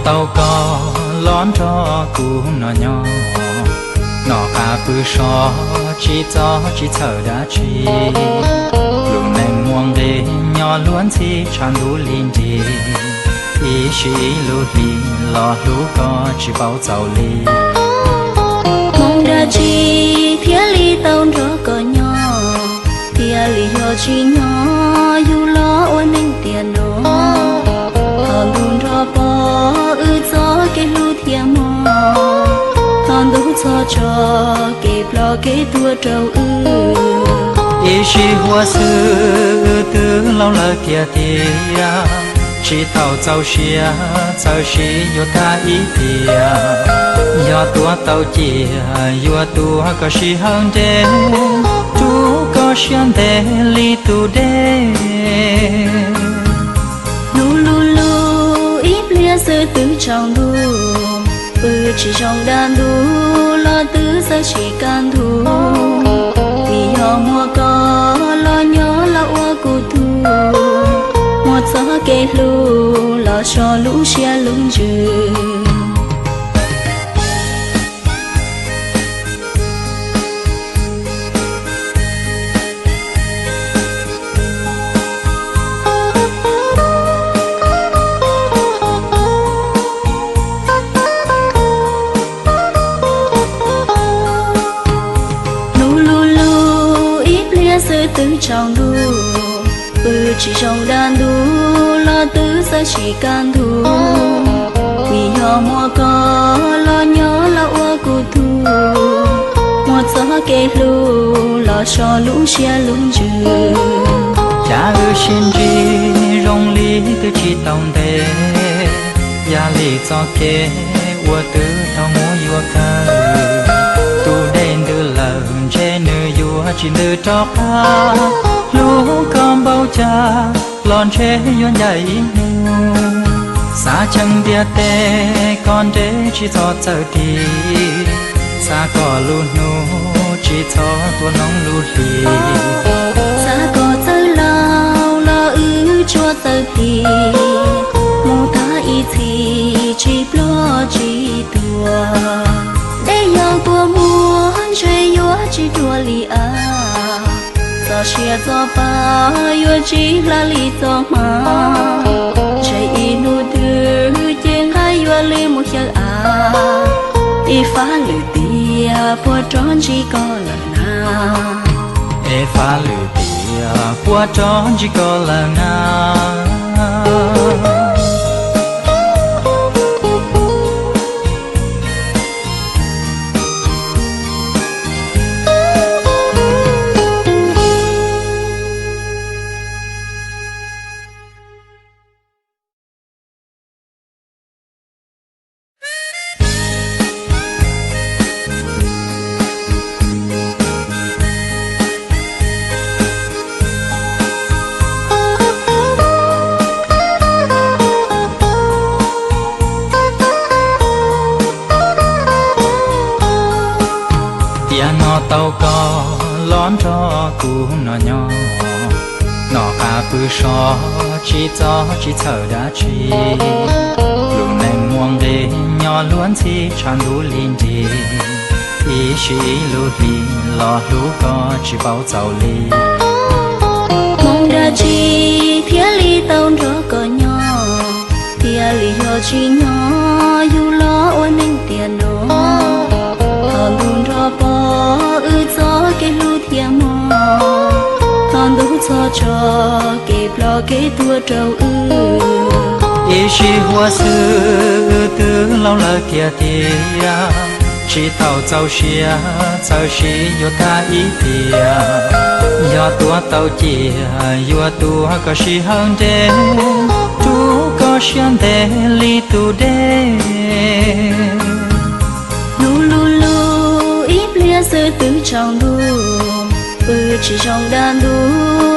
Tau koj los nrog kuv noj nyob, noj qab pw so, tsis txhob tsis txhawj dab tsi. Lub neej muaj nqis nyob luag ntxhi tshav ntuj li nrig, ib sij ib lub hli los hlub koj tsis paub txaus li. Hmoob dab tsi thiaj li tau nrog koj nyob, thiaj li yog tsis nyob yus los ua neej tiam no. Thaum ntuj nrog pom wb txoj kev hlub thiab mog, thaum ntuj txhos tso kev ploj kev tuag rau wb. Ib sij huam xwb wb twb laus lawm tiag tiag, tsis tau txaus siab txawm sim yuav tag ib tiam. Yog tuav tau cia yuav tuag kom sij hawm nres, rub koj siab ntev li tus dej. Lub lub lub ib pliag xwb twb tsaus ntuj, pw tsis zoo dab ntub los twb txawj sim kaj ntug. Vim yog muaj koj los nyob los ua kuv tug, muaj txoj kev hlub los so lub siab lub ntsws. Lub lub lub ib pliag xwb twb tsaus ntuj, pw tsis zoo dab ntub los twb txawj sim kaj ntug. Vim yog muaj koj los nyob los ua kuv tug, muaj txoj kev hlub los so lub siab lub ntsws. Cas wb sib ntsib zoo li twb tsis tau ntev, yam li txoj kev uas twb tau muab yuav kawg. Tus dej ntws lawm ntshe nws yuav tsis ntws rov qab, hlub koj npaum cas los ntshe yuav ncaim ib hnub. Xav cheem ntiaj teb koj nres tsis txhob txawm tig, xav koj lub hnub tsis txhob tua hnub lub hli. Xav koj txawj laus los wb tsuas txawj plig, mus tag ib txhis tsis ploj tsis tuag. Dej yog kua muag ntshe yuav tsis dua li av, txoj sia txoj pa yuav tsis hla li txoj hma. Ntshe ib hnub twg ces nqaij yuav li mus xyaw av, ib fab lwm tiam puas rov ntsib koj lawm na. Ib fab lwm tiam puas rov ntsib koj lawm na. Tiam no tau koj los nrog kuv noj nyob, noj qab pw so, tsis txhob tsis txhawj dab tsi. Lub neej muaj nqis nyob luag ntxhi tshav ntuj li nrig, ib sij ib lub hli los hlub koj tsis paub txaus li. Hmoob dab tsi thiaj li tau nrog koj nyob, thiaj li yog tsis nyob yus los ua neej tiam no. Thaum ntuj nrog pom wb txoj kev hlub thiab mog, thaum ntuj txhos tso kev ploj kev tuag rau wb. Ib sij huam xwb wb twb laus lawm tiag tiag, tsis tau txaus siab txawm sim yuav tag ib tiam. Yog tuav tau cia yuav tuag kom sij hawm nres, rub koj siab ntev li tus dej. Lub lub lub ib pliag xwb twb tsaus ntuj, pw tsis zoo dab ntub